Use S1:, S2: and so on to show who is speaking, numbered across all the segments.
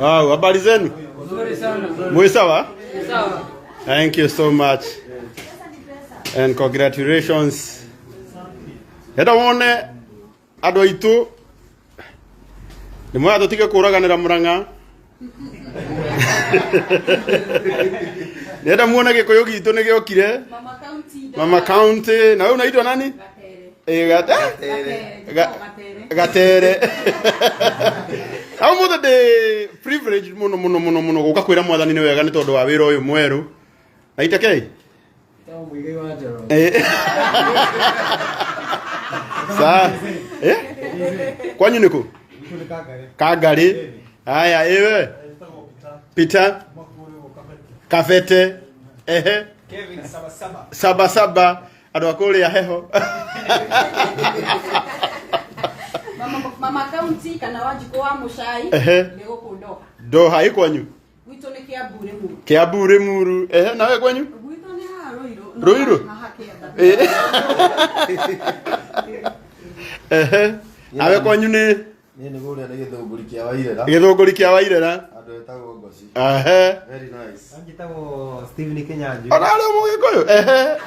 S1: Wow, habari zenu?
S2: Nzuri sana.
S1: Mwi sawa?
S2: Sawa.
S1: Thank you so much. And congratulations. Enda wone andũ aitũ nĩ mwega tũtige kũraganĩra mũrang'a. Nenda muone gĩkũyũ gitũ nĩ gĩokire.
S3: Mama County.
S1: Mama County. Na wewe unaitwa nani?
S3: Gatere.
S1: Eh, gate?
S3: Gatere.
S1: Ga-
S3: Gatere.
S1: Gatere. Au mothe ndĩ privilege mũno mũno mũno mũno gũka kwĩra mwathani nĩ wega nĩ tondũ wa wĩra ũyũ mwerũ. Na itekei? Eh. Sa. Eh? Kwanyu nĩkũ? Kangari. Haya, iwe. Peter. Kabete. Ehe.
S4: Kevin Sabasaba.
S1: Saba saba. Andũ a kũrĩa heho.
S3: Mama, Mama County kana Wanjikũ wa Mũcai
S1: Ehe.
S3: nĩ gũkũ Doha.
S1: Doha ĩ kwanyu?
S3: Gwitũ nĩ Kĩambu Rĩmuru.
S1: Kĩambu Rĩmuru. Ehe, nawe kwanyu?
S3: Gwitũ nĩ haha Ruiru. No
S1: Ruiru?
S3: Haha Kĩanda.
S1: Eh. Ehe. Nawe kwanyu nĩ
S5: Niĩ nĩ kũrĩa nĩ gĩthũngũri kĩa Wairera.
S1: gĩthũngũri kĩa Wairera.
S5: Andũ etagwo Ngoci.
S1: Ehe.
S5: Very nice.
S4: Njĩtagwo Steven Kinyanjui.
S1: Ona arĩ mũgĩkũyũ. Ehe.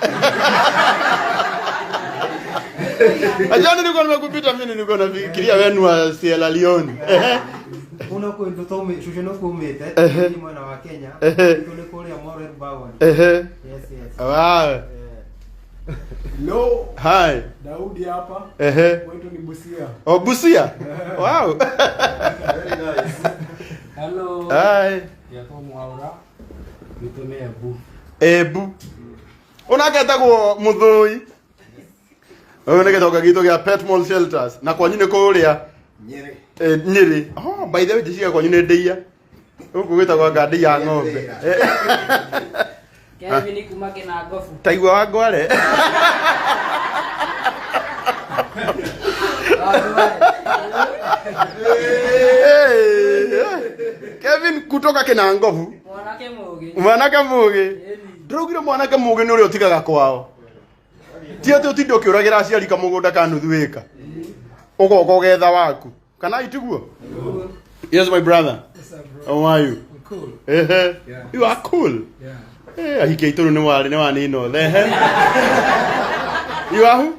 S1: Ajani nilikuwa nimekupita mimi nilikuwa nafikiria wewe ni wa Sierra Leone. Ehe.
S4: Kuno kwĩndũ twaumĩ cũcũ nĩ kumĩte
S1: Ehe.
S4: nĩ mwena wa Kenya.
S1: Ehe.
S4: Gwitũ nĩ kũrĩa Morel Bawon.
S1: Ehe.
S4: Yes, yes.
S1: Wow.
S4: Eh.
S6: Hello,
S1: Hi.
S6: Daudi hapa.
S1: Ehe.
S6: Kwetu ni Busia.
S1: Oh, Busia. Wow.
S5: Very nice.
S2: Hello.
S1: Hi.
S2: Yako Mwaura. Gwitũ nĩ Embu.
S1: Ebu. Onake etagwo Mũthũi. Ũyũ nĩ gĩtonga gitũ gĩa Pet Mall Shelters. Na kwanyu nĩ kũrĩa
S5: Nyĩrĩ.
S1: eh, Nyĩrĩ. Oh, by the way njĩciria kwanyu nĩ ndĩia. Gũkũ gwĩtagwo anga ndĩia ng'ombe. Eh,
S2: Kevin kuma Kĩnangobu.
S1: Taigua wa ngware. Eh, Kevin kutoka Kinangobu.
S2: Mwanake mũgĩ.
S1: Mwanake mũgĩ.
S2: Ĩni.
S1: Ndĩraugire mwanake mũgĩ nĩ ũrĩa ũtigaga kwao. Ti atĩ ũtinde ũkĩũragĩra aciari kamũgũnda ka nuthu ĩka. Ũgoka ũgetha waku. Kana itiguo? Yes, my brother.
S6: What's up, bro?
S1: How are you?
S6: I'm cool.
S1: Ehe.
S6: Yeah.
S1: You are cool.
S6: Yeah.
S1: Eh, ahiki aitũ rĩu nĩ warĩ nĩ wanina othe. Ehe. You are who?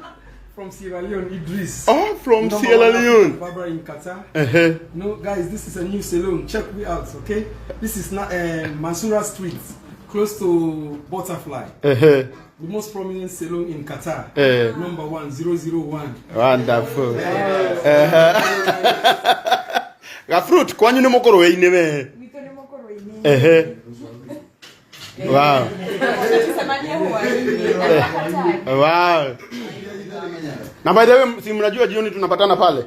S6: From Sierra Leone, Idris.
S1: Oh, from
S6: Number
S1: Sierra
S6: one
S1: Leone.
S6: Barbara in Qatar.
S1: Ehe.
S6: No, guys, this is a new salon. Check me out, okay? This is not Mansura Street, close to Butterfly,
S1: Ehe.
S6: the most prominent salon in Qatar.
S1: Eh.
S6: Number 1001.
S1: Wonderful. Ehe. Ga fruit kwanyu nĩ mũkũrwe-inĩ we.
S3: Gwitũ nĩ mũkũrũ-inĩ.
S1: Ehe. Wow.
S3: Tusemanie hwaĩ-inĩ. Na Qatar.
S1: Wow. Na by the way, si mnajua jioni tunapatana pale?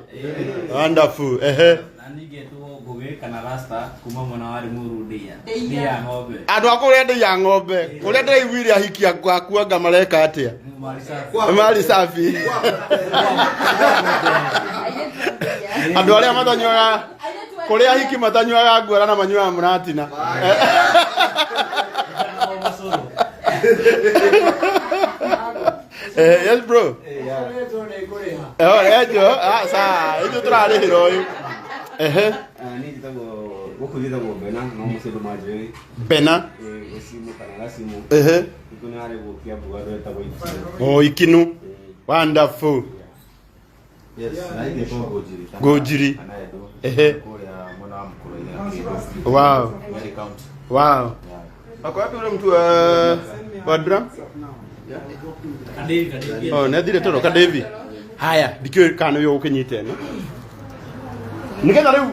S1: Wonderful. Ehe.
S7: Na niĩ ngetwo Ngũgĩ kana Rasta kuma mwena wa Limuru Ndia.
S3: Ndia.
S7: Ndia ng'ombe.
S1: Andũ a kũrĩa ndĩ ya ng'ombe, kũrĩa ndĩraiguire ahiki aku anga mareka atĩa?
S7: Mali safi.
S1: Mali safi.
S3: Airĩtu a Ndia.
S1: Andũ arĩa matanyuaga
S3: Airĩtu a
S1: kũrĩa
S3: Ndia.
S1: ahiki matanyuaga nguara na manyuaga mũratina. Eh, yes bro. Eh, enjo, ah sa, ithuĩ tũrarĩhĩra ũyũ. Ehe.
S7: Niĩ njĩtagwo gũkũ njĩtagwo Bena no mũciĩ andũ manjũĩ
S1: Bena.
S7: Gĩcimu kana Gacimu.
S1: Ehe.
S7: Gwitũ nĩ harĩ gũkũ Kiambu andũ etagwo Ikinu.
S1: Oh, Ikinu. Wonderful.
S5: Yes, na niĩ ngetwo Ngũnjiri.
S1: Ngũnjiri.
S5: Kana Edo.
S1: Ehe.
S5: Kũrĩa mwena wa Mũkũrwe-inĩ na Kĩndũ.
S1: Wow.
S5: Nyeri County.
S1: Wow.
S5: Yeah.
S1: Ako wapi ule mtu wa drum?
S7: Kadevi, Kadevi.
S1: Oh, nĩ toro Kadevi. Haya, ndikĩũĩ kana nĩwe ũkĩnyite ĩno. Nĩgetha rĩu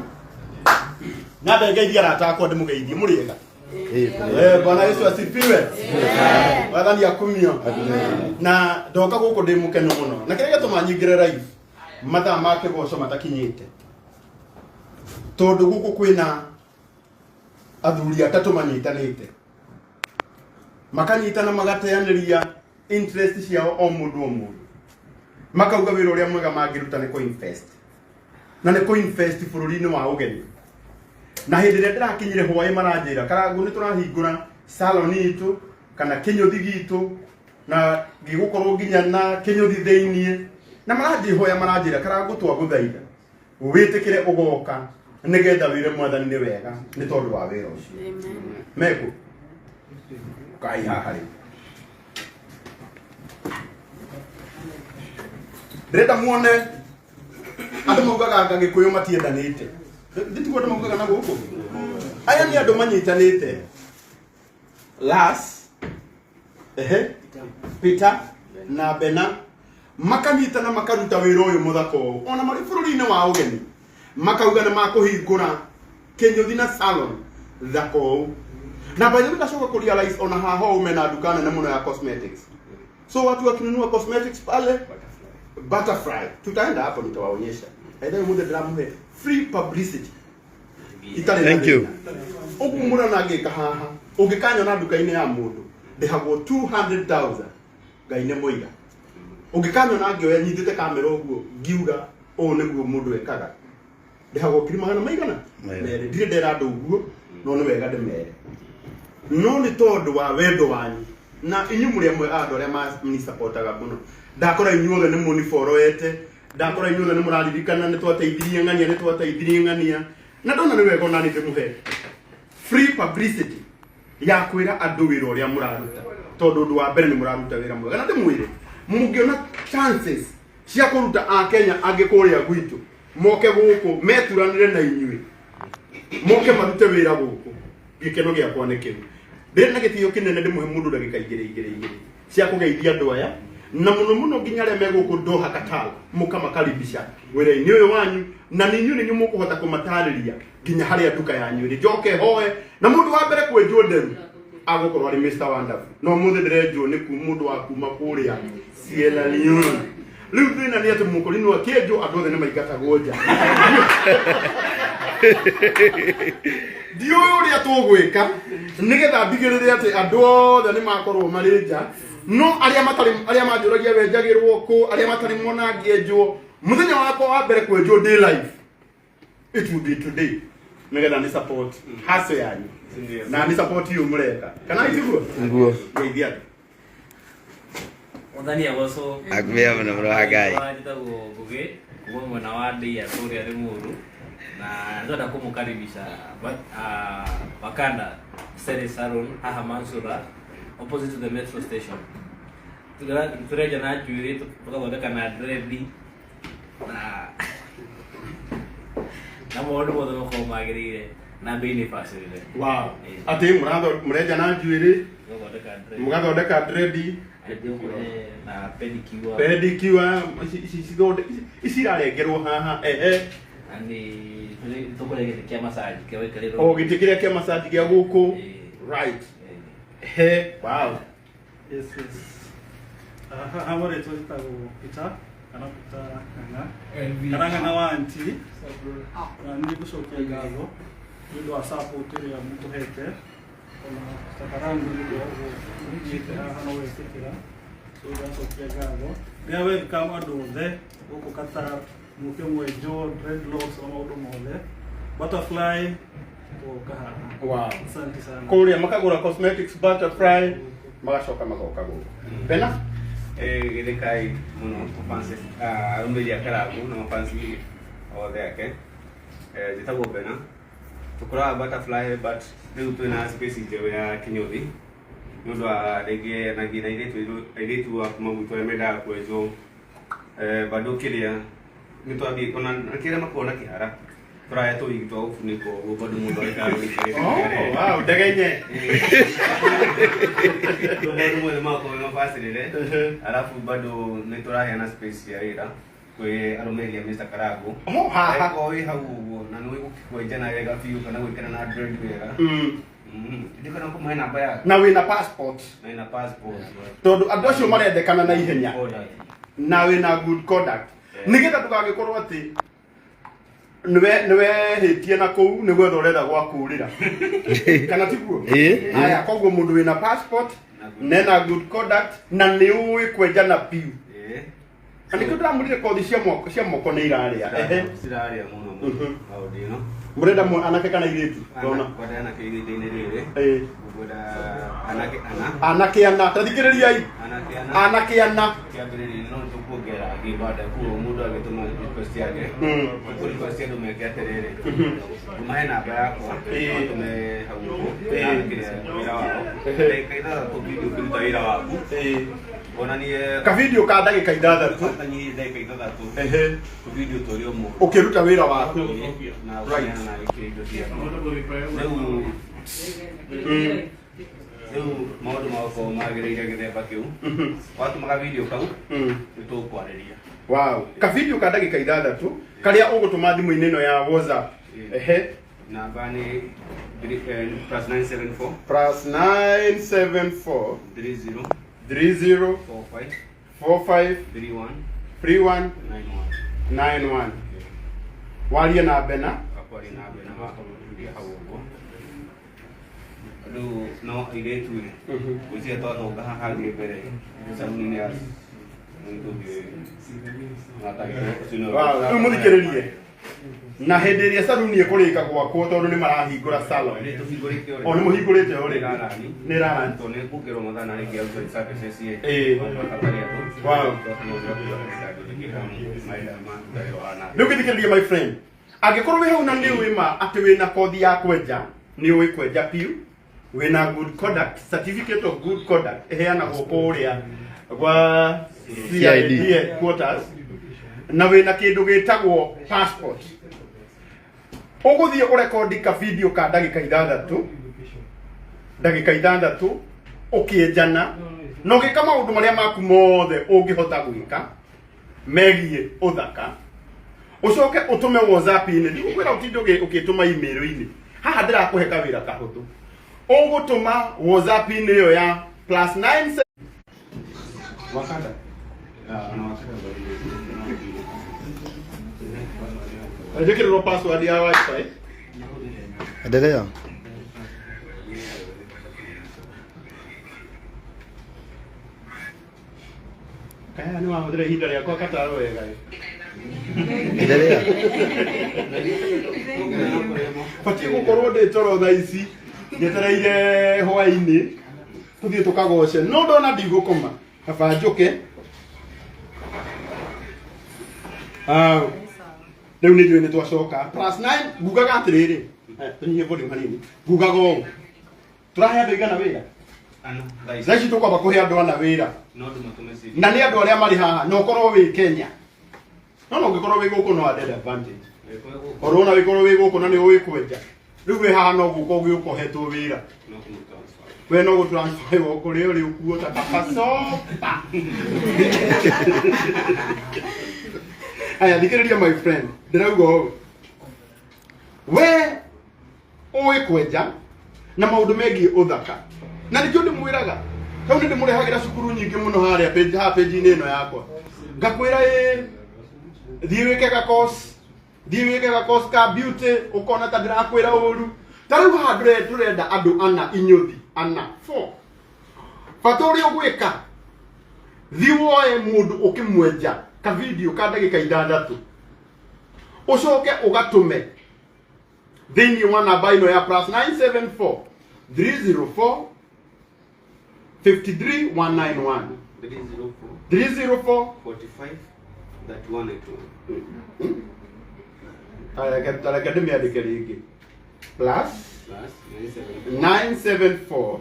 S1: nyambe ngeithie arata akwa ndĩmũgeithie mũrĩega. Eh, Bwana Yesu asifiwe. Mwathani akumio. Na ndoka gũkũ ndĩ mũkenu mũno. Na kĩrĩa gĩatũma nyingĩre live mathaa ma kĩgoco matakinyĩte. Tondũ gũkũ kwĩna athuri atatũ manyitanĩte. Makanyitana magateanĩria interest ciao o mũndũ o mũndũ. Makauga wĩra ũrĩa mwega mangĩruta nĩ kũ-invest. Na nĩ kũ-invest bũrũri-inĩ wa ũgeni. Na hĩndĩ ĩrĩa ndĩrakinyire hwaĩ maranjĩra Karangũ nĩ tũrahingũra salon itũ kana kĩnyũthi gitũ na gĩgũkorwo nginya na kĩnyũthi thĩiniĩ na maranjĩhoya maranjĩra Karangũ twagũthaitha wĩtĩkĩre ũgoka Nĩgetha wĩre mwathani nĩ wega nĩ tondũ wa wĩra ũcio. Mekũ kai haha rĩu. Ndĩrenda muone andũ maugaga anga Gĩkũyũ matiendanĩte. Nditiguo andũ maugaga na gũkũ. Aya nĩ andũ manyitanĩte. Las, ehe, Peter na Bena makanyitana makaruta wĩra ũyũ mũthaka ũũ ona marĩ bũrũri-inĩ wa ũgeni makauga nĩ makũhingũra kĩnyũthi na salon thaka ũũ na by the way ndacoka kũ realize ona haha ũũ mena nduka nene mũno ya cosmetics, so watu wakinunua cosmetics pale Butterfly, tutaenda hapo nitawaonyesha. Aidha mũthĩ ndĩramũhe free publicity itarĩ na
S8: Thank you.
S1: thĩna. Ũguo mũrona ngĩka haha ũngĩkanyona nduka-inĩ ya mũndũ ndĩhagwo 200,000 Ngai nĩ mũira. Ũngĩkanyona ngĩoya nyitĩte kamera ũguo ngiuga ũũ nĩguo mũndũ ekaga ndĩhagwo ngiri magana maigana
S8: Merĩ.
S1: merĩ. Ndirĩ ndera andũ ũguo no nĩ wega ndĩmere no nĩ tondũ wa wendo wanyu na inyuĩ mũrĩ amwe a andũ arĩa manisapotaga mũno. Ndakora inyuothe nĩ mũniboroete, ndakora inyuothe nĩ mũraririkana nĩ twateithirie ng'ania, nĩ twateithirie ng'ania, na ndona nĩ wega onani ndĩmũhe free publicity ya kwĩra andũ wĩra ũrĩa mũraruta tondũ ũndũ wa mbere nĩ mũraruta wĩra mwega na ndĩmwĩre mũngĩona chances cia kũruta akenya angĩ kũrĩa gwitũ moke gũkũ meturanĩre na inyuĩ moke marute wĩra gũkũ gĩkeno gĩakwa nĩ kĩu. Ndĩrĩ na gĩtĩo kĩnene ndĩmũhe mũndũ ndagĩka igĩrĩ igĩrĩ igĩrĩ cia kũgeithia andũ aya na mũno mũno nginya arĩa me gũkũ Doha Qatar mũkamakaribisha wĩra-inĩ ũyũ wanyu na nĩ inyuĩ nĩ inyuĩ mũkũhota kũmatarĩria nginya harĩa nduka yanyu ĩrĩ. Njoke hoe na mũndũ wa mbere kwenjwo nderu agũkorwo arĩ Mr Wonderful no mũthĩ ndĩrenjwo nĩ mũndũ wa kuma kũrĩa Sierra Leone. Rĩu thĩna nĩ atĩ mũkũrinwo akĩenjwo andũ othe nĩ maingatagwo nja. Ndiũĩ ũrĩa tũgwĩka nĩgetha ndigĩrĩre atĩ andũ othe nĩ makorwo marĩ nja no arĩa matarĩ arĩa manjũragia wenjagĩrwo kũ arĩa matarĩ mona ngĩenjwo mũthenya wakwa wa mbere kwenjwo ndĩ live, it will be today, nĩgetha nĩ support hustle yanyu na nĩ support you mũreka kana itiguo.
S8: Nguo.
S1: Ngeithia andũ.
S7: Mũthani agocwo.
S8: Akumbia mũno mũno wa Ngai.
S7: Njĩtagwo Ngũgĩ kuma mwena wa Ndĩa kũrĩa Limuru na ndĩrenda kũmũkaribisha Wakanda Sere Salon haha Mansura opposite to the metro station. Tũrenja na njuĩrĩ tũgathondeka na dread na maũndũ mothe makorwo magĩrĩire na bei nĩ bacĩrĩre.
S1: Wow, atĩ mũrenja na njuĩrĩ
S7: Tũgathondeka dread.
S1: Mũgathondeka dread.
S7: Na pedicure.
S1: Pedicure ici ici irarengerwo haha ehe.
S7: Na nĩ tũkũrĩa gĩtĩ kĩa massage kĩa wĩkarĩrwo.
S1: O gĩtĩ kĩrĩa kĩa massage gĩa gũkũ, right, he, wow.
S6: Yes, yes. Haha rĩtwa njĩtagwo Peter kana Peter Ng'ang'a kana Ng'ang'a wa anti na nĩ ngũcokia ngatho nĩ ũndũ wa support ĩrĩa mũtũhete ona Sakarangu nĩ ũndũ wa ũguo ũthiĩte haha na ũgetĩkĩra, so ndacokia ngatho. Ndĩra welcome andũ othe gũkũ Qatar mũke mwenjwo dreadlocks na maũndũ mothe butterfly tũgoka haha.
S1: Wow.
S6: Asante sana.
S1: Kũrĩa makagũra cosmetics Butterfly magacoka magoka gũkũ Bena.
S9: Gĩthĩkai mũno mafansi arũmĩrĩri a Karangu na mafansi othe ake. Njĩtagwo Bena tũkoraga Butterfly but rĩu twĩna space njerũ ya kĩnyũthi nĩ ũndũ wa rĩngĩ na nginya airĩtu a kuma gwitũ arĩa mendaga kwenjwo bado kĩrĩa nĩ twambie ona kĩrĩa makoragwo na kĩhara tũraya tũigi twa gũbunĩkwo ũguo bado mũndũ arekaga gũikarĩte.
S1: Oh, wow, ndegenye.
S9: Bado mothe magakorwo mabacĩrĩre alafu bado nĩ tũraheana space ya wĩra kwĩ arũmĩrĩri a Mr Karangu.
S1: Oh, haha.
S9: Angĩkorwo wĩ hau ũguo na nĩ gũkwenjana wega biũ kana gwĩkĩra na dread wega, ndikana kũmũhe namba yaku.
S1: Na wĩna passport.
S9: Na ina passport.
S1: Tondũ andũ acio marendekana na ihenya.
S9: Conduct.
S1: Na wĩna good conduct nĩgetha ndũgagĩkorwo atĩ nĩwe nĩwehĩtie na kũu nĩ gwetha ũretha gwa kũrĩra kana tiguo.
S8: Ĩĩ.
S1: Aya koguo mũndũ wĩna passport nena good conduct na nĩ ũĩ kwenjana biũ. Na nĩkĩo ndĩramũrire kothi cia moko nĩ irarĩa. Ehe.
S9: Cirarĩa mũno mũno maũndũ ĩno.
S1: Mũrenda anake kana airĩtu? Ndona.
S9: Kwenda anake ihinda-inĩ rĩrĩ.
S1: Ĩĩ.
S9: Ngwenda anake ana.
S1: Anake ana, ta thikĩrĩriai.
S9: Anake ana.
S1: Anake ana.
S9: Kĩambĩrĩria no tũkuongerera angĩ baada kuo mũndũ agĩtũma request yake. Tũkũ request andũ meke atĩrĩrĩ. Tũmahe namba yakwa. Matũme hau ũguo. Na kĩrĩa wĩra wao. Ndagĩka ithathatũ video ũkĩruta wĩra waku. Wonanie
S1: Kavideo ka ndagĩka ithathatũ.
S9: Kanyihie ndagĩka ithathatũ.
S1: Ehe.
S9: Tũvideo tũrĩ o mũndũ.
S1: Ũkĩruta wĩra waku.
S9: Na
S1: Right.
S9: ũkĩheana ĩkĩre indo ciaku. Rĩu rĩu maũndũ magakorwo magĩrĩire gĩthemba kĩu. Watũmaga video kau nĩ tũkwarĩria.
S1: Wow. Kavideo ka ndagĩka ithathatũ karĩa ũgũtũma thimũ-inĩ ĩno ya WhatsApp. Ehe.
S9: Namba nĩ plus 974
S1: Plus 974
S9: 30
S1: 30
S9: 45
S1: 45
S9: 31
S1: 31
S9: 91.
S1: 91. Warie na Bena.
S9: Akwaria na Bena makamũturia hau ũguo. Rĩu no airĩtu rĩ, gwĩciria twathonga haha hangĩ mbere caruni-inĩ ya
S1: Wow, rĩu mũthikĩrĩrie. Na hĩndĩ ĩrĩa saruni ĩkũrĩka gwakwo tondũ nĩ marahingũra salon. O nĩ mũhingũrĩte o rĩ. Nĩ ĩrarani.
S9: Tondũ nĩ kuongerwo mathaa na rĩngĩ outside services ĩ.
S1: Ĩĩ. Wow. Rĩu gĩthikĩrĩrie my friend. Angĩkorwo wĩ hau na nĩ ũĩ ma atĩ wĩna kothi ya kwenja, nĩ ũĩ kwenja piũ, wĩna good conduct, certificate of good conduct ĩheanagwo kũrĩa gwa CID headquarters, na wĩna kĩndũ gĩtagwo passport. Ũgũthiĩ ũrekondi ka video ka ndagĩka ithathatũ, ndagĩka ithathatũ ũkĩenjana na ũgĩka maũndũ marĩa maku mothe ũngĩhota gwĩka megiĩ ũthaka, ũcoke ũtũme WhatsApp-inĩ. Ndigũkwĩra ũtinde ũgĩtũma email-inĩ, haha ndĩrakũhe kawĩra kahũthũ. Ũgũtũma WhatsApp-inĩ ĩyo ya plus 9
S9: Wakanda.
S1: Njĩkĩrĩrwo password ya wifi.
S5: Endelea.
S1: Kaya nĩ wahũthĩra ihinda rĩakwa kataro wega ĩ.
S5: Endelea.
S1: Batiĩ gũkorwo ndĩ toro thaa ici njetereire hwainĩ tũthiĩ tũkagoce, no ndona ndigũkoma kaba njũke. Au. Rĩu nĩ njũĩ nĩ twacoka plus 9. Ngugaga atĩrĩrĩ, tũnyihie volume hanini. Ngugaga ũũ, tũrahe andũ igana wĩra thaa ici, tũkwamba kũhe andũ ana wĩra na nĩ andũ arĩa marĩ haha, na ũkorwo wĩ Kenya, no no ũngĩkorwo wĩ gũkũ no added advantage. Korwo na wĩkorwo wĩ gũkũ na nĩ ũĩ kwenja, rĩu wĩ haha no gũka ũgĩũka ũhetwo wĩra, we no gũtransfer kũrĩa ũrĩ ũkuo ta kabacoba. Aya, thikĩrĩria my friend, ndĩrauga ũũ, we ũĩ kwenja na maũndũ megiĩ ũthaka, na nĩkĩo ndĩmwĩraga hau nĩ ndĩmũrehagĩra cukuru nyingĩ mũno harĩa page, haha page-inĩ ĩno yakwa, ngakwĩra ĩ thiĩ wĩke ga course, thiĩ wĩke ga course ka beauty, ũkona ta ndĩrakwĩra ũru. Ta rĩu haha tũrenda andũ ana, inyũthi ana, four. Bata ũrĩa ũgwĩka, thiĩ woe mũndũ ũkĩmwenja ka video ka ndagĩka ithathatũ, ũcoke ũgatũme thĩinĩ wa namba ĩno ya plus 974 304 53 191 304
S9: 45 31 81.
S1: Reke ndĩmĩandĩke rĩngĩ. Plus
S9: Plus
S1: 974
S9: 974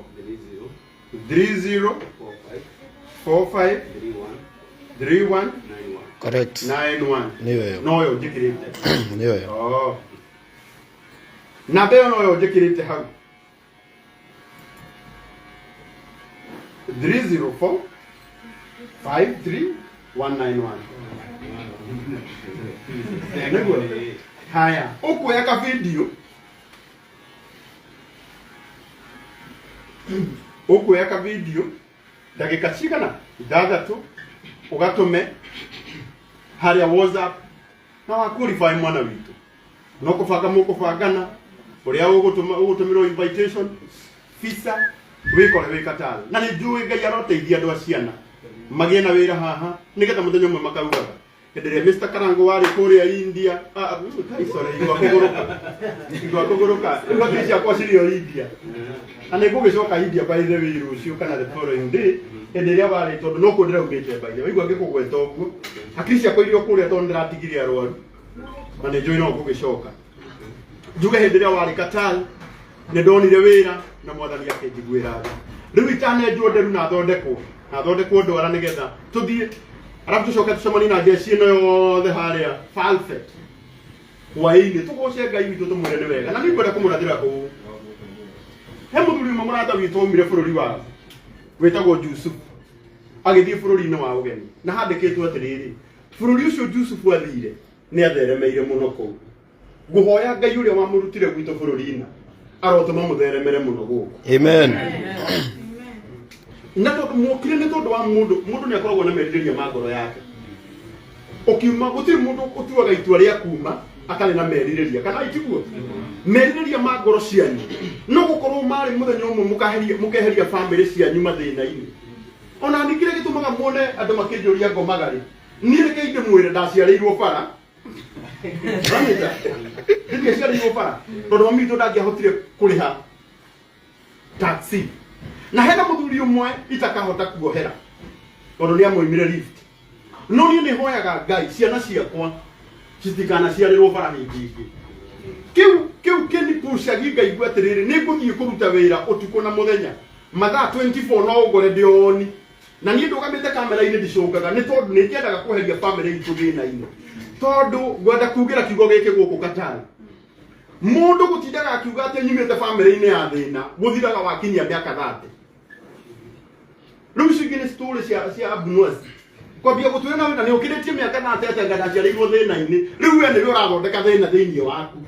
S1: 30
S9: 45
S1: 45
S9: 31
S1: 31
S9: 91.
S5: Correct.
S1: 91.
S5: Nĩyo ĩyo.
S1: Noyo njĩkĩrĩte.
S5: Nĩyo ĩyo.
S1: Oh. Namba ĩyo noyo njĩkĩrĩte hau, 304 53 191. Nĩguo. Haya, ũkuoya ka video, ũkuoya ka video ndagĩka cigana ithathatũ, ũgatũme harĩa WhatsApp na wa qualify mwana witũ, no kũbanga mũkũbangana ũrĩa ũgũtũma, ũgũtũmĩrwo invitation visa, wĩkore wĩ Qatar. Na nĩ njũĩ Ngai aroteithia andũ a ciana magĩe na wĩra haha, nĩgetha mũthenya ũmwe makaugaga Hĩndĩ ĩrĩa Mr. Karango warĩ kũrĩa India, kai, sorry, igua kũgũrũka, igua kũgũrũka, rĩu hakiri ciakwa cirĩ o India, na nĩ ngũgĩcoka India by the way rũciũ kana the following day. Hĩndĩ ĩrĩa warĩ, tondũ no kuo ndĩraumĩte, by the way, waigua ngĩkũgweta ũguo, hakiri ciakwa irĩ o kũrĩa tondũ ndĩratigire arwaru na nĩ njũĩ no ngũgĩcoka njuge. Hĩndĩ ĩrĩa warĩ Qatar nĩ ndonire wĩra na Mwathani akĩnjiguĩra tha. Rĩu itanenjwo nderu na thondekwo, na thondekwo ndwara, nĩgetha tũthiĩ, arabu tũcoke tũcemanie na jeshi ĩno yothe harĩa Falfet hwaĩ-inĩ, tũgoce Ngai witũ, tũmwĩre nĩ wega. Na nĩ ngwenda kũmũrathĩra ũũ. He mũthuri ũmwe mũrata witũ waumire bũrũri wa wĩtagwo Jusufu, agĩthiĩ bũrũri-inĩ wa ũgeni, na handĩkĩtwo atĩrĩrĩ, bũrũri ũcio Jusufu athire nĩ atheremeire mũno kũu. Ngũhoya Ngai ũrĩa wamũrutire gwitũ bũrũri-inĩ arotũma mũtheremere mũno gũkũ.
S5: Amen.
S1: Na tondũ mwokire nĩ tondũ wa mũndũ, mũndũ nĩ akoragwo na merirĩria ma ngoro yake. Ũkiuma, gũtirĩ mũndũ ũtuaga itua rĩa kuma atarĩ na merirĩria, kana itiguo merirĩria ma ngoro cianyu no gũkorwo marĩ mũthenya ũmwe mũkeheria bamĩrĩ cianyu mathĩna-inĩ. Ona nĩ kĩrĩa gĩtũmaga muone andũ makĩnjũria ngomaga rĩ, niĩ reke ndĩmwĩre, ndaciarĩirwo bara. Ũranyita? Ndingĩciarĩirwo bara tondũ mami witũ ndangĩahotire kũrĩha taxi, na hena mũthuri ũmwe itakahota kuohera tondũ nĩ amũimire lift. No niĩ nĩ hoyaga Ngai ciana ciakwa citikanaciarĩrwo bara hĩndĩ ĩngĩ. Kĩu kĩnipucagi ngaigua atĩrĩrĩ, nĩ ngũthiĩ kũruta wĩra ũtukũ na mũthenya, mathaa 24 no ũngore ndĩoni na niĩ ndũgamĩte kamera-inĩ ndicũngaga, nĩ tondũ nĩ ngĩendaga kweheria bamĩrĩ itũ thĩna-inĩ. Tondũ ngwenda kugĩra kiugo gĩkĩ gũkũ Qatar, mũndũ gũtindaga akiuga atĩ nyumĩte bamĩrĩ-inĩ ya thĩna gũthiraga wakinyia mĩaka 30. Rĩu icio ingĩ nĩ story cia Abnuasi kwambia gũtwĩra na wĩna nĩ ũkĩrĩtie mĩaka 30 atĩ anga ndaciarĩirwo thĩna-inĩ. Rĩu we nĩwe ũrathondeka thĩna thĩinĩ waku,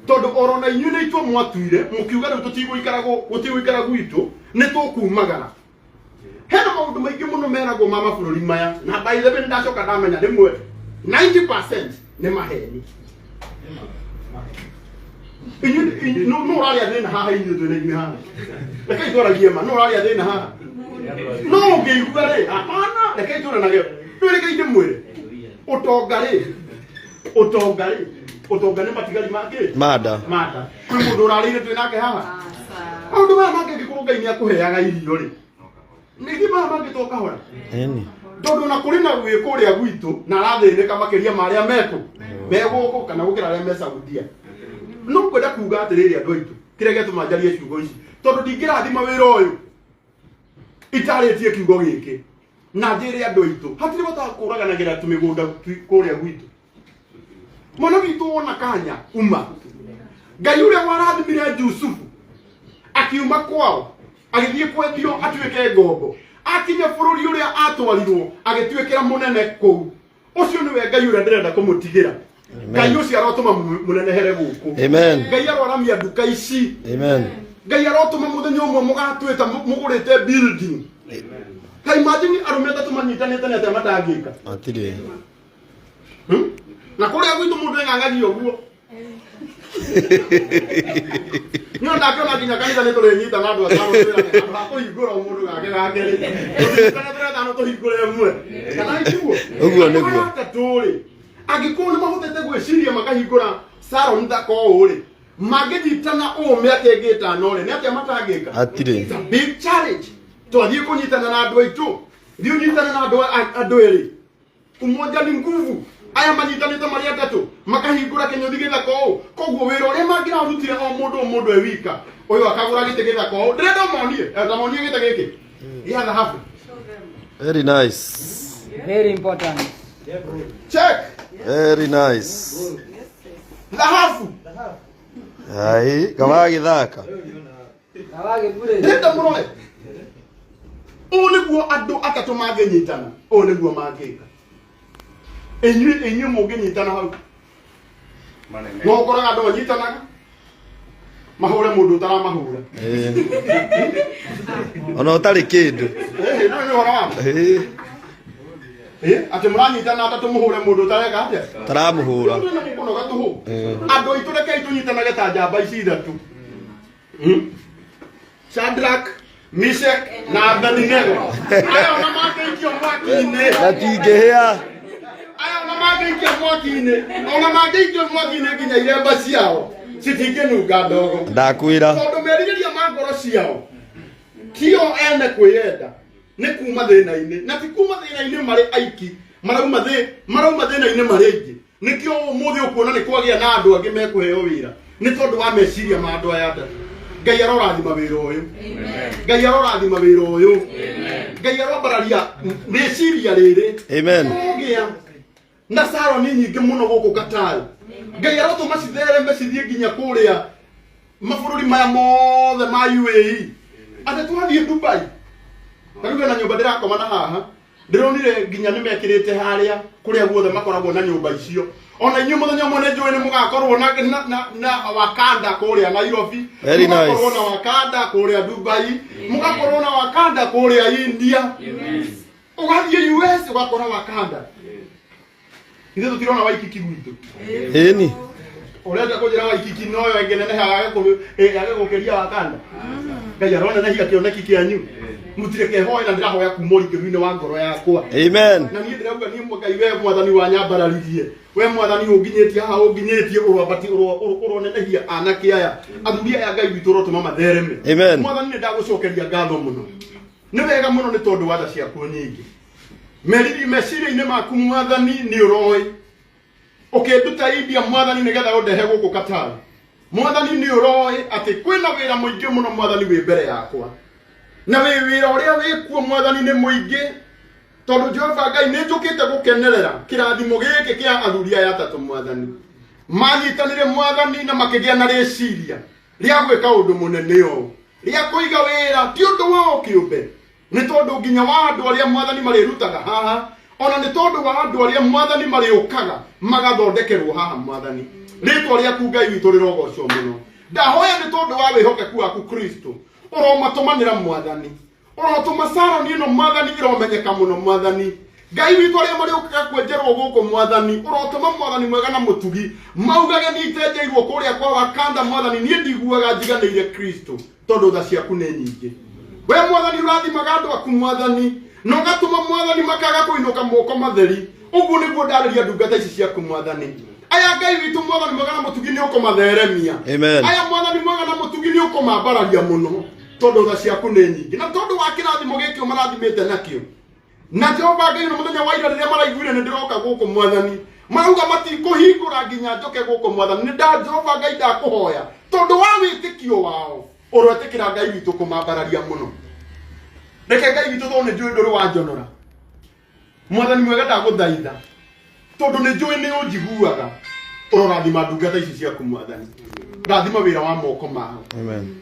S1: tondũ oro na inyuĩ nĩ itua mwatuire mũkiuga rĩu tũtigũikara gũtigũikara gwitũ, nĩ tũkumagara. Hena maũndũ maingĩ mũno meragwo ma mabũrũri maya, na by the way nĩ ndacoka ndamenya rĩmwe 90% nĩ maheni. Inyuĩ no ũrarĩa thĩna haha, inyuĩ twĩna inyuĩ haha, rekei twaragie ma, no ũrarĩa thĩna haha, no ũngĩigua rĩ, hapana, rekei tũranage. Rĩu rekei ndĩmwĩre, ũtonga rĩ, ũtonga nĩ matigari ma kĩ?
S5: Mada.
S1: Mada. Kwĩ mũndũ ũrarĩire twĩ nake haha? Maũndũ maya mangĩ, angĩkorwo Ngai nĩ akũheaga irio rĩ, nĩgĩ maya mangĩ to kahora?
S5: Ĩni.
S1: Tondũ na kũrĩ na gwĩ kũrĩa gwitũ na arathĩnĩka makĩria ma arĩa mekũ me gũkũ kana gũkĩra arĩa me Saudia. No ngwenda kuga atĩrĩrĩ, andũ aitũ, kĩrĩa gĩatũma njarie ciugo ici, tondũ ndingĩrathima wĩra ũyũ itarĩtie kiugo gĩkĩ na njĩre andũ aitũ, hatirĩ bata wa kũraganagĩra tũmĩgũnda kũrĩa gwitũ. Mwana witũ, wona kanya uma. Ngai ũrĩa warathimire Jusufu akiuma kwao agĩthiĩ kwendio atuĩke ngombo, akinya bũrũri ũrĩa atwarirwo agĩtuĩkĩra mũnene kũu, ũcio nĩwe Ngai ũrĩa ndĩrenda kũmũtigĩra. Ngai ũcio arotũma mũnenehere gũkũ.
S5: Amen.
S1: Ngai aroaramia nduka ici.
S5: Amen.
S1: Ngai arotũma mũthenya ũmwe mũgatwĩta mũgũrĩte building. Ta imagine arũme atatũ manyitanĩte, nĩ atĩa matangĩka?
S5: Hatirĩ.
S1: Na kũrĩa gwitũ mũndũ eng'ang'agia ũguo no ndakĩona nginya kanitha nĩ tũrĩnyita na andũ atano twĩrane, handũ ha kũhingũra o mũndũ gake gake rĩ, tũnyitane tũrĩ atano tũhingũre ĩmwe, kana itiguo?
S5: Ũguo nĩguo.
S1: Andũ aya atatũ rĩ, angĩkorwo nĩ mahotete gwĩciria makahingũra salon thaka ũũ rĩ, mangĩnyitana ũũ mĩaka ĩngĩ 5 rĩ, nĩ atĩa matangĩka?
S5: Hatirĩ.
S1: It's a big challenge. Twathiĩ kũnyitana na andũ aitũ, thiĩ ũnyitane na andũ andũ erĩ, umoja ni nguvu. Aya manyitanĩte marĩ atatũ makahingũra kĩnyũthi gĩthaka ũũ, koguo wĩra ũrĩa mangĩrarutire o mũndũ o mũndũ e wika, ũyũ akagũra gĩtĩ gĩthaka ũũ, ndĩrenda ũmonie, ta monie gĩtĩ gĩkĩ gĩa thahabu.
S5: Very nice.
S2: Very important.
S1: Check.
S5: Very nice.
S1: Thahabu.
S5: Ai, kama gĩthaka.
S2: Kawage bure.
S1: Ndĩrenda mũrore, ũũ nĩguo andũ atatũ mangĩnyitana, ũũ nĩguo mangĩka. Inyuĩ mũngĩnyitana hau no ũkoraga andũ manyitanaga mahũre mũndũ ũtaramahũra.
S5: Ĩĩ. Ona ũtarĩ kĩndũ.
S1: Ĩĩ, no nĩ ũhoro wa ma.
S5: Ĩĩ.
S1: Ĩĩ, atĩ mũranyitana atatũ mũhũre mũndũ ũtareka atĩa?
S5: Taramũhũra.
S1: Twĩna mũkũnoga tũhũ.
S5: Ĩĩ.
S1: Andũ aitũ, rekei tũnyitanage ta njamba ici ithatũ. Shadrach, Meshach na Abednego, aya ona mangĩikio mwaki-inĩ
S5: Matingĩhĩa.
S1: Aya ona mangĩikia mwaki-inĩ, ona mangĩikio mwaki-inĩ nginya iremba ciao citingĩnunga ndogo.
S5: Ndakwĩra.
S1: Tondũ merirĩria ma ngoro ciao tio ene kwĩyenda, nĩ kuma thĩna-inĩ, na ti kuma thĩna-inĩ marĩ aiki, marauma thĩna-inĩ marĩ aingĩ. Nĩkĩo ũmũthĩ ũkuona nĩ kwagĩa na andũ angĩ mekũheo wĩra nĩ tondũ wa meciria ma andũ aya atatũ. Ngai arorathima wĩra ũyũ. Ngai arorathima wĩra ũyũ. Ngai aroambararia rĩciria rĩrĩ.
S5: Amen.
S1: Kũgĩa na saroni nyingĩ mũno gũkũ Qatar. Ngai arotũma cithereme cithiĩ nginya kũrĩa mabũrũri maya mothe ma UAE. Atĩ twathiĩ Dubai, ta rĩu hena nyũmba ndĩrakoma na haha, ndĩronire nginya nĩ mekĩrĩte harĩa kũrĩa guothe makoragwo na nyũmba icio. Ona inyuĩ mũthenya ũmwe nĩ njũĩ nĩ mũgakorwo na Wakanda kũrĩa Nairobi,
S5: Very nice.
S1: mũgakorwo na Wakanda kũrĩa Dubai, mũgakorwo na Wakanda kũrĩa India, ũgathiĩ US ũgakora Wakanda. Ithuĩ tũtirona Waikiki gwitũ.
S5: Ĩni.
S1: Ũrenda kũnjĩra Waikiki noyo ĩngĩneneha yage gũkĩria Wakanda? Ngai aronenehia kĩoneki kĩanyu. Mũtirekehoe, na ndĩrahoya kuma ũrikĩru-inĩ wa ngoro yakwa.
S5: Amen.
S1: Na niĩ ndĩrauga niĩ Ngai we mwathani wanyambararirie, we mwathani ũnginyĩtie haha ũnginyĩtie, ũroambati ũronenehia anake aya, athuri aya Ngai witũ ũrotũma mathereme.
S5: Amen.
S1: Mwathani nĩ ndagũcokeria ngatho mũno, nĩ wega mũno nĩ tondũ wa tha ciaku nyingĩ. Meciria-inĩ maku mwathani nĩ ũroĩ ũkĩnduta India mwathani nĩgetha ũndehe gũkũ Qatar. Mwathani nĩ ũroĩ atĩ kwĩna wĩra mũingĩ mũno mwathani wĩ mbere yakwa, na wĩ wĩra ũrĩa wĩkuo mwathani nĩ mũingĩ, tondũ Jehova Ngai nĩ njũkĩte gũkenerera kĩrathimo gĩkĩ kĩa athuri aya atatũ mwathani. Manyitanire mwathani na makĩgĩa na rĩciria rĩa gwĩka ũndũ mũnene ũũ, rĩa kũiga wĩra ti ũndũ wao kĩũmbe, nĩ tondũ nginya wa andũ arĩa mwathani marĩrutaga haha, ona nĩ tondũ wa andũ arĩa mwathani marĩũkaga magathondekerwo haha mwathani. Rĩtwa rĩaku Ngai witũ rĩrogocwo mũno. Ndahoya nĩ tondũ wa wĩhokeku waku Kristo, ũromatũmanĩra mwathani, ũrotũma saroni ĩno mwathani ĩromenyeka mũno mwathani. Ngai witũ arĩa marĩũkaga kwenjerwo gũkũ mwathani, ũrotũma mwathani mwega na mũtugi maugage niĩ itenjeirwo kũrĩa kwa Wakanda mwathani, niĩ ndiguaga njiganĩire Kristo, tondũ tha ciaku nĩ nyingĩ. We mwathani ũrathimaga andũ aku mwathani, na ũgatũma mwathani makaga kũinũka moko matheri. Ũguo nĩguo ndarĩria ndungata ici ciaku mwathani. Aya Ngai witũ mwathani mwega na mũtugi nĩ ũkũmatheremia.
S5: Amen.
S1: Aya mwathani mwega na mũtugi nĩ ũkũmambararia mũno, tondũ tha ciaku nĩ nyingĩ, na tondũ wa kĩrathimo gĩkĩ ũmarathimĩte nakĩo. Na Jehova Ngai na mũthenya wa ira rĩrĩa maraiguire nĩ ndĩroka gũkũ mwathani, marauga matikũhingũra nginya njoke gũkũ mwathani. Nĩ nda Jehova Ngai ndakũhoya, tondũ wa wĩtĩkio wao ũroetĩkĩra Ngai witũ kũmambararia mũno. Reke Ngai witũ, tondũ nĩ njũĩ ndũrĩ wanjonora mwathani mwega, ndagũthaitha tondũ nĩ njũĩ nĩ ũnjiguaga, ũrorathima ndungata ici ciaku mwathani, rathima wĩra wa moko mao.
S5: Amen.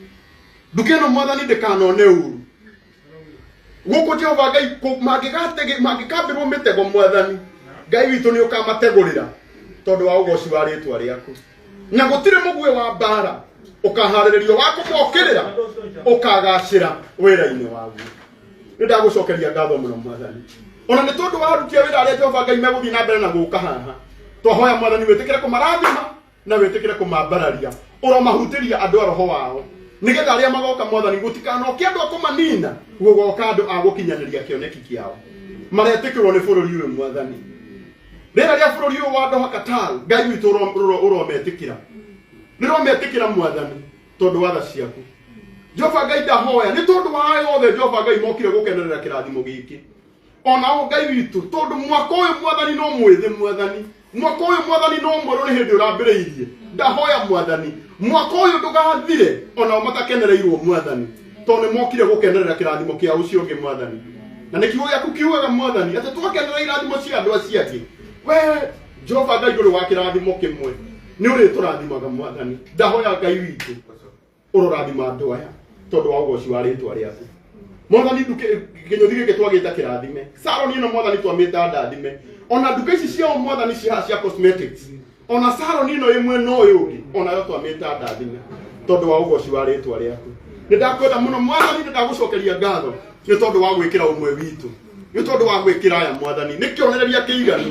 S1: Nduka ĩno mwathani ndĩkanone ũru gũkũ Jehova Ngai, mangĩkambĩrwo mĩtego mwathani Ngai witũ nĩ ũkamategũrĩra tondũ wa ũgoci wa rĩtwa rĩaku, na gũtirĩ mũguĩ wa mbara ũkaharĩrĩrio wa kũmokĩrĩra ũkagacĩra wĩra-inĩ waguo. Nĩ ndagũcokeria ngatho mũno mwathani, ona nĩ tondũ wa aruti a wĩra arĩa Jehova Ngai megũthiĩ na mbere na gũka haha. Twahoya mwathani wĩtĩkĩre kũmarathima na wĩtĩkĩre kũmambararia, ũromahutĩria andũ a roho wao, nĩgetha arĩa magoka mwathani gũtikanoke andũ a kũmanina, gũgoka andũ a gũkinyanĩria kĩoneki kĩao maretĩkĩrwo nĩ bũrũri ũyũ mwathani. Rĩera rĩa bũrũri ũyũ wa Doha Qatar, Ngai witũ ũrometĩkĩra, rĩrometĩkĩra mwathani, tondũ wa tha ciaku Jehova Ngai. Ndahoya nĩ tondũ wa aya othe Jehova Ngai mokire gũkenerera kĩrathimo gĩkĩ, ona o Ngai witũ, tondũ mwaka ũyũ mwathani no mwĩthĩ, mwathani mwaka ũyũ mwathani no mwerũ, nĩ hĩndĩ ũrambĩrĩirie. Ndahoya mwathani mwaka ũyũ ndũgathire onao matakenereirwo mwathani, tondũ nĩ mokire gũkenerera kĩrathimo kĩa ũcio ũngĩ mwathani, na nĩ kiugo gĩaku kiugaga mwathani atĩ twakenerera irathimo cia andũ acio angĩ, we Jehova Ngai ndũrĩ wa kĩrathimo kĩmwe, nĩ ũrĩtũrathimaga mwathani. Ndahoya Ngai witũ ũrorathima andũ aya tondũ wa ũgoci wa rĩtwa rĩaku mwathani. Nduke kĩnyũthi gĩkĩ twagĩta kĩrathime, saroni ĩno mwathani twamĩta ndathime, ona nduka ici ciao mwathani ciaha cia cosmetics, ona saroni ĩno ĩ mwena ũyũ ũngĩ onayo twamĩta ndathime tondũ wa ũgoci wa rĩtwa rĩaku. Nĩ ndakwenda mũno mwathani, nĩ ndagũcokeria ngatho nĩ tondũ wa gwĩkĩra ũmwe witũ, nĩ tondũ wa gwĩkĩra aya mwathani. Nĩ kĩonereria kĩiganu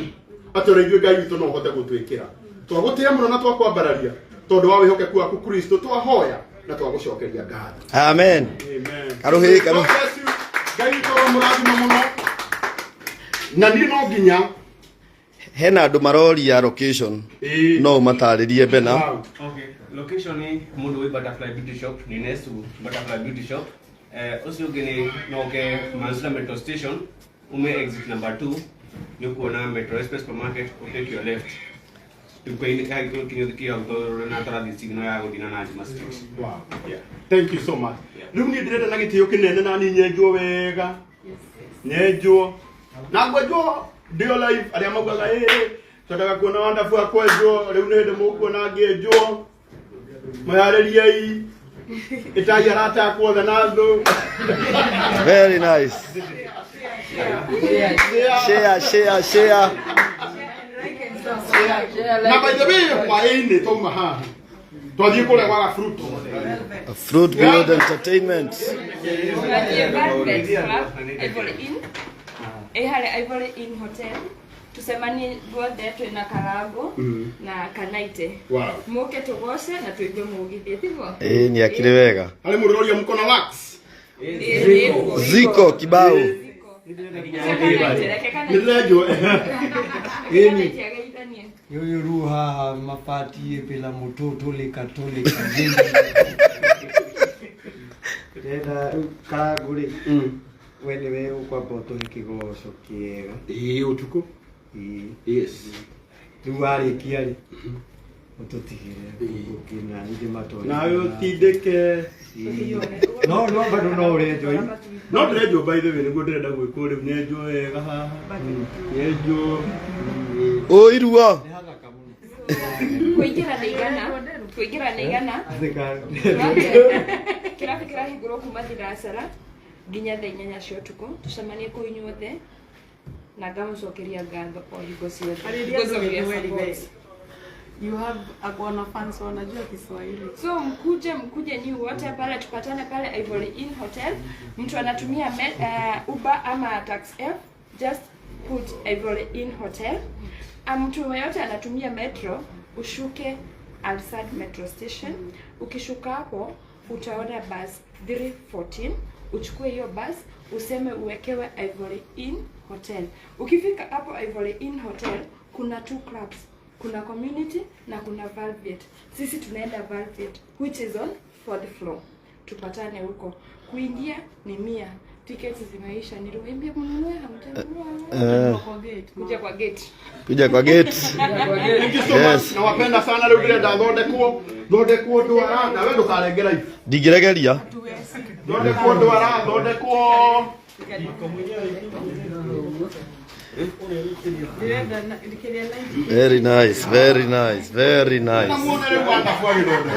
S1: atĩ ona ithuĩ Ngai witũ no ũhote gũtwĩkĩra. Twagũtĩĩa mũno na twakwambararia tondũ wa wĩhokeku waku Kristo, twahoya na twagũcokeria ngatho.
S5: Amen.
S1: Amen.
S5: Karuhĩ, karuhĩ.
S1: God bless you. Ngai witũ aromũrathima mũno, na niĩ no nginya
S5: Hena andũ maroria location.
S1: Ĩĩ.
S5: No ũmatarĩrie Bena.
S1: Wow.
S9: Okay, location ni mundu wi Butterfly Beauty Shop, ni next to Butterfly Beauty Shop. Ucio ungi ni no uke Mansura Metro Station, ume exit number 2, ni ukuona Metro Express Supermarket, take your left. Tuko-inĩ kinyuthi kĩa hau na tũrathiĩ signal ya gũthiĩ na Najma Street.
S1: Wow.
S9: Yeah.
S1: Thank you so much.
S9: Yeah.
S1: Rĩu niĩ ndĩrenda na gĩtĩo kĩnene na niĩ nyenjwo wega. Nyenjwo. Na ngwenjwo ndĩ o live arĩa maugaga ĩ twendaga kuona wandabu akwenjwo rĩu nĩ hĩndĩ mũkuona ngĩenjwo. Mwĩharĩriei. Ĩtai arata akwa othe na thũ.
S5: Very nice. Share, share, share.
S1: Na by the way hwaĩ-inĩ twauma haha twathiĩ kũrĩa gwa Fruit.
S5: Fruit Beyond Entertainment.
S8: Tuanzie Velvet Club, Ivory Inn. Ĩ harĩa Ivory Inn Hotel. Tucemanie guothe twĩna Karango na Kanaite.
S1: Wow.
S8: Mũke tũgoce na tũigue mũgithi, tiguo?
S5: Ĩĩ nĩ akĩrĩ wega.
S1: Harĩ mũndũ ũroria mũkono wax.
S8: Ĩ,
S5: Ziko kibao.
S8: Kanaite, reke Kanaite.
S1: Nĩ ndĩrenjwo.
S8: Kanaite ageithanie.
S4: Yoyo ru haha mapatie pela mutoto likatolika ndĩrenda Karangu rĩ, we nĩwe ũkwamba ũtũhe kĩgoco kĩega.
S1: Ĩĩ ũtukũ.
S4: Ĩĩ.
S1: Yes.
S4: Rĩu warĩkia rĩ, ũtũtigĩre kĩna ningĩ matware.
S1: Nawe ũtindĩke.
S4: No no bado no ũrenjwo ĩ.
S1: No ndĩrenjwo by the way nĩguo ndĩrenda gwĩkwo rĩu nyenjwo wega haha. Nyenjwo.
S5: Ũ iruo.
S4: Nĩ hathaka mũno.
S8: Kũingĩra nĩ igana. Kũingĩra nĩ igana.
S4: Thika.
S8: Kĩrabu kĩrahingũrwo kuma thinacara nginya thaa 8 cia ũtukũ. Tũcemanie kũu inyuothe na ngamũcokeria ngatho o hingo ciothe.
S3: Arĩria andũ
S8: Because of your
S3: Gĩthweri we.
S8: support.
S3: You have akona fans wanajua Kiswahili.
S8: So mkuje, mkuje nyi wote pale, tupatane pale Ivory Inn Hotel. Mtu anatumia Uber ama Taxi F, just put Ivory Inn Hotel. Mtu yeyote anatumia metro, ushuke Alsad Metro Station. Ukishuka hapo utaona bus 314, uchukue hiyo bus useme uwekewe Ivory Inn Hotel. Ukifika hapo Ivory Inn Hotel kuna two clubs, kuna community na kuna Velvet. Sisi tunaenda Velvet which is on fourth floor. Tupatane huko. Kuingia ni 100. Tickets zimeisha, niliwaambia mnunue, hamtanunua.
S3: Kwa gate.
S8: Kuja kwa gate.
S5: Kuja kwa gate.
S1: Thank you so much.
S5: Yes.
S1: Nawapenda sana rĩu ndĩrenda thondekwo thondekwo ndwara nawe ndũkarengera ibu.
S5: Ndingĩregeria.
S1: Thondekwo ndwara thondekwo.
S3: Ndĩrenda kĩrĩa like.
S5: Very nice, very nice, very
S1: Na
S5: nice.
S1: muone rĩu wandabu agĩthondekwo.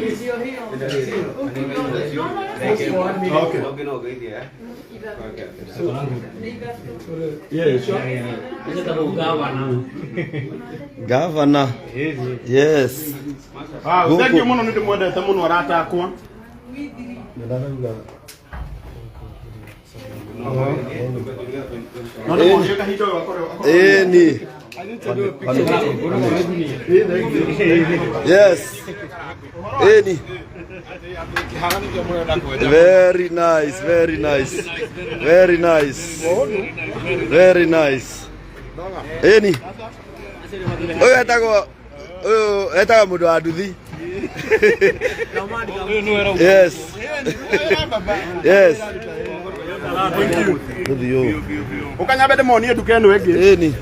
S3: Ndio hiyo.
S1: Okay.
S9: Okay, no ngeithie, eh? Okay.
S1: Yeah, sure.
S5: Governor. Yes.
S1: Wow, thank you mũno nĩ ndĩmwendete mũno arata akwa. No ndĩmuonie kahinda ũyũ akorwo.
S5: Ĩĩ ni. Yes. Ĩĩ ni. Very nice, very nice. Very nice. Very nice. Ĩĩ ni. Ũyũ etagwo ũyũ etagwo mũndũ wa nduthi. Yes. Yes. Nduthi ũyũ.
S1: Ũkanyambe ndĩmonie nduka ĩno ĩngĩ.
S5: Ĩĩ ni.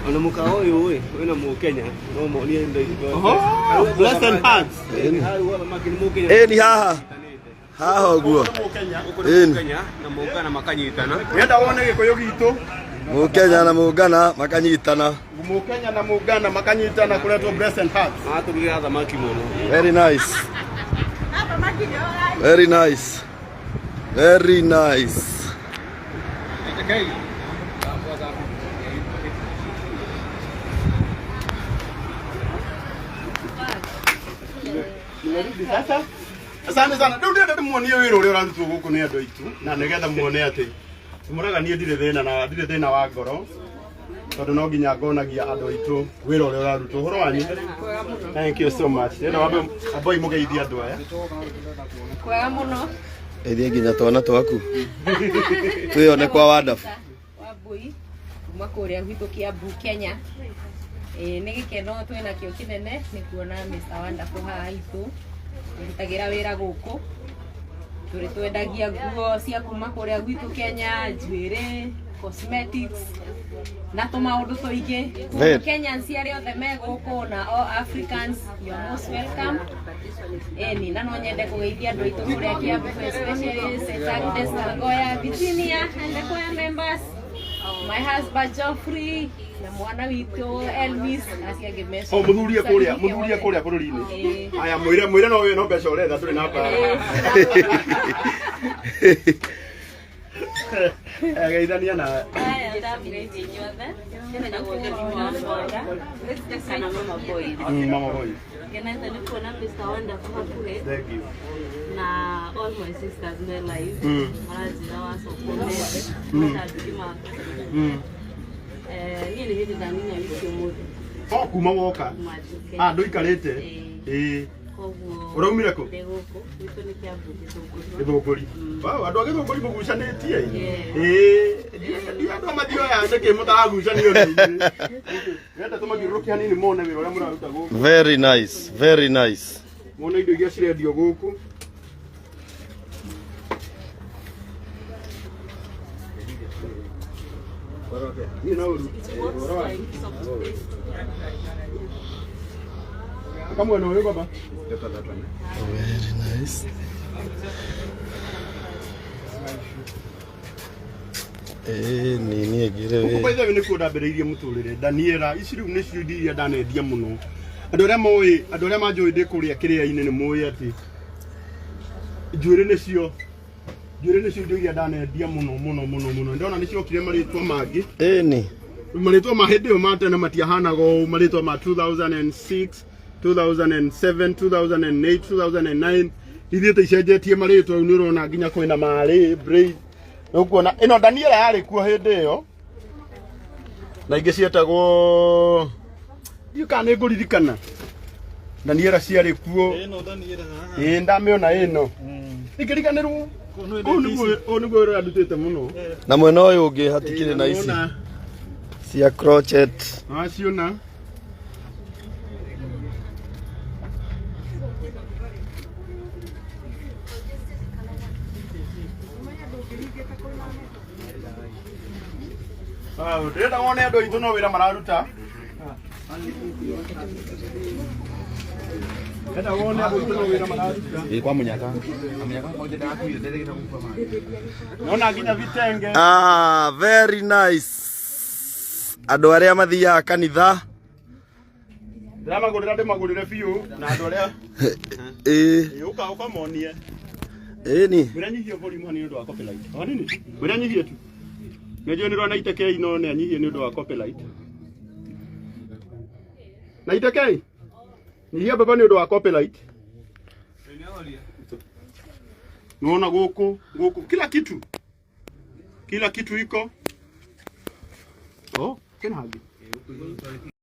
S9: Ona mũkawa ũyũ ĩ wĩna mũkenya no monie indo
S1: Oh, blessed hands.
S5: Ĩĩ ni haha. Haha ũguo. Ĩĩ ni.
S9: Kenya na mũngana makanyitana.
S1: Wenda wone gĩkũyũ gitũ.
S5: Mũkenya na mũngana makanyitana.
S1: Mũkenya na mũngana makanyitana kũretwo blessed hands.
S9: Maratũrugĩra thamaki mũno.
S5: Very nice. Very nice. Very nice.
S1: Nimerudi sasa. Asante sana. Rĩu ndĩrenda ndĩmuonie wĩra ũrĩa ũrarutwo gũkũ nĩ andũ aitũ na nĩgetha muone atĩ mũraga niĩ ndirĩ thĩna na ndirĩ thĩna wa ngoro tondũ no nginya ngonagia andũ aitũ wĩra ũrĩa ũrarutwo. Ũhoro wanyu? Thank you so much. Ndĩrenda wambe amboi mũgeithie andũ aya.
S3: Kwega mũno.
S5: Ĩthiĩ nginya twana twaku twĩone kwa Wonderful.
S10: Wambui kuma kũrĩa gwitũ Kiambu Kenya. Ĩĩ nĩ gĩkeno twĩnakĩo kĩnene nĩ kuona Mr. Wonderful haha hitũ tũrutagĩra wĩra gũkũ tũrĩ twendagia nguo cia kuma kũrĩa gwitũ Kenya, njuĩrĩ, cosmetics na tũmaũndũ tũingĩ.
S5: Very.
S10: Kenyans arĩa othe me gũkũ na all Africans, you're most welcome. Ĩni na no nyende kũgeithia andũ aitũ kũrĩa Kiambu, especially St. Agnes Magoya, Virginia and the choir members, my husband Geoffrey na mwana witũ Elvis acio angĩ me
S1: O muthurie kuria, muthurie kuria bururi-ini. Aya mwire mwire no no mbeca uretha turi na mbara. Geithania na
S10: Haya, ndamũgeithia inyuothe. Njĩtagwo Josephine Wamboga kana Mama Boy.
S1: Mama Boy.
S10: Ngenete nĩ kuona Mr. Wonderful hakuhĩ
S1: Thank you.
S10: na all my sisters me live maranjĩra wacoka ũmũthĩ matangiri maku. Niĩ nĩ hĩndĩ ndaninya wiki ũmũthĩ.
S1: O kuma woka.
S10: Kuma njuke.
S1: Ah, ndũikarĩte. Ĩĩ.
S10: Koguo
S1: Ũraumire kũ?
S10: Ndĩ gũkũ gwitũ nĩ Kiambu Gĩthũngũri.
S1: Gĩthũngũri. Wow, andũ a Gĩthũngũri mũgucanĩtie. Ĩĩ. Ndiũ andũ a mathioya nĩkĩ mũtaragucanio nĩ ithuĩ. Ndĩrenda tũmathiũrũrũke hanini mone wĩra ũrĩa mũraruta gũkũ.
S5: Very nice, very nice.
S1: Mone indo iria cirendio gũkũ. Niĩ no ũru. Kamwena ũyũ baba.
S5: Very nice. Ĩĩ nini ĩngĩ
S1: Gũkũ by
S5: rĩ.
S1: the way nĩkuo ndambĩrĩirie mũtũrĩre. Daniela, ici rĩu nĩcio indo iria ndanendia mũno. Andũ arĩa moĩ, andũ arĩa manjũĩ ndĩ kũrĩa kĩrĩa-inĩ nĩ moĩ atĩ njuĩrĩ nĩcio njuĩrĩ nĩcio indo iria ndanendia mũno mũno mũno mũno. Ndona nĩciokire marĩtwa mangĩ.
S5: Ĩni.
S1: Marĩtwa ma hĩndĩ ĩyo ma tene matiahanaga ũũ, marĩtwa ma 2006, 2007, 2008, 2009 ithiĩte icenjetie marĩtwa rĩu nĩ ũrona nginya kwĩna marĩ braid. Nĩ ũkuona ĩno Daniela yarĩ kuo hĩndĩ ĩyo na ingĩ cietagwo ndiũ kana nĩ ngũririkana Daniela ciarĩ kuo.
S6: Ĩno Daniela haha.
S1: Ĩĩ ndamĩona ĩno ingĩriganĩrwo. Ũũ nĩguo ũũ nĩguo wĩra ndutĩte mũno.
S5: Na mwena ũyũ ũngĩ hatikĩrĩ na ici cia crochet.
S1: Waciona. Ndĩrenda wone andũ aitũ no wĩra mararuta. Ndĩrenda wone andũ aitũ no wĩra mararuta.
S9: Ĩ kwa munyaka.
S1: Nona nginya vitenge.
S5: Ah, very nice. Andũ arĩa mathiaga kanitha.
S1: Ndĩramagũrĩra ndĩmagũrĩre biũ na andũ arĩa
S5: Ĩĩ.
S1: Ĩ, ũka ũkamonie.
S5: Ĩni.
S1: Mwĩre nyihie volume hanini nĩ ũndũ wa copyright. O hanini. Mwĩre nyihie tu. Nĩnjũĩ nĩ rwa Itekei no nĩ anyihie nĩ ũndũ wa copyright. Na Itekei. Nyihia baba nĩ ũndũ wa copyright. Naona gũkũ gũkũ kila kitu. Kila kitu iko. Oh, kena hagi.